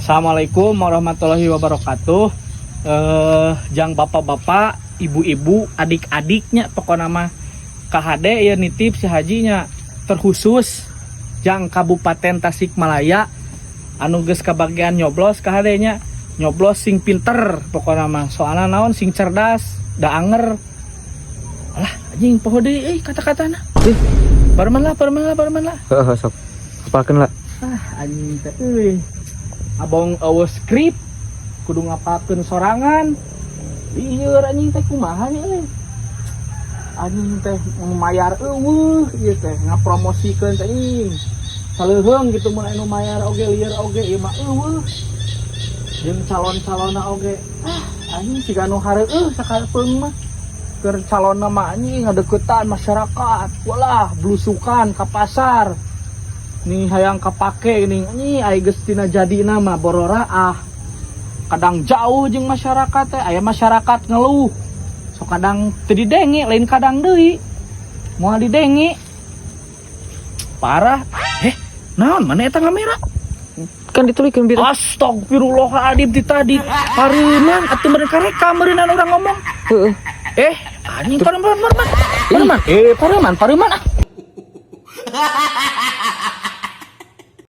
Assalamualaikum warahmatullahi wabarakatuh. Jang bapak-bapak, ibu-ibu, adik-adiknya, pokoknya mah KHD ya, nitip si hajinya, terkhusus jang Kabupaten Tasikmalaya anu geus kabagian nyoblos, KHD nya, nyoblos sing pinter pokoknya mah. Soalnya naon? Sing cerdas da anger lah, anjing, poho deui euy kata-katana. Ih. Pareuman lah, pareuman lah, pareuman lah. Heeh, sok. Apalkeun lah. Ah, anjing teh euy. Abong euweuh skrip, kudu ngapalkeun sorangan. Lieur anjing teh, kumaha nya euy. Anjing teh mayar euweuh ieu teh ngapromosikeun teh ing. Saleuheung gitu mun anu mayar oge lieur oge, ieu mah euweuh. Jeung calon-calonna oge, ah, anjing, siga nu hareueuh sakalpeung mah. Keur calonna mah, anjing, ngadeukeutan masyarakat, walah, blusukan ka pasar nih, hayang kapake ini ini. Ai geus tina jadina mah borora, ah, kadang jauh jeung masyarakat teh. Aya masyarakat ngeluh so kadang teu didenge, lain kadang deui, moal didenge parah. Eh, naon mana eta ngamera? Kan ditulikeun bira. Astagfirullahaladzim, ti tadi pareuman atuh meureun kareka meureunnan urang ngomong. Heeh. Eh, anjing, pareuman, pareuman, pareuman, eh, pareuman, pareuman, ah.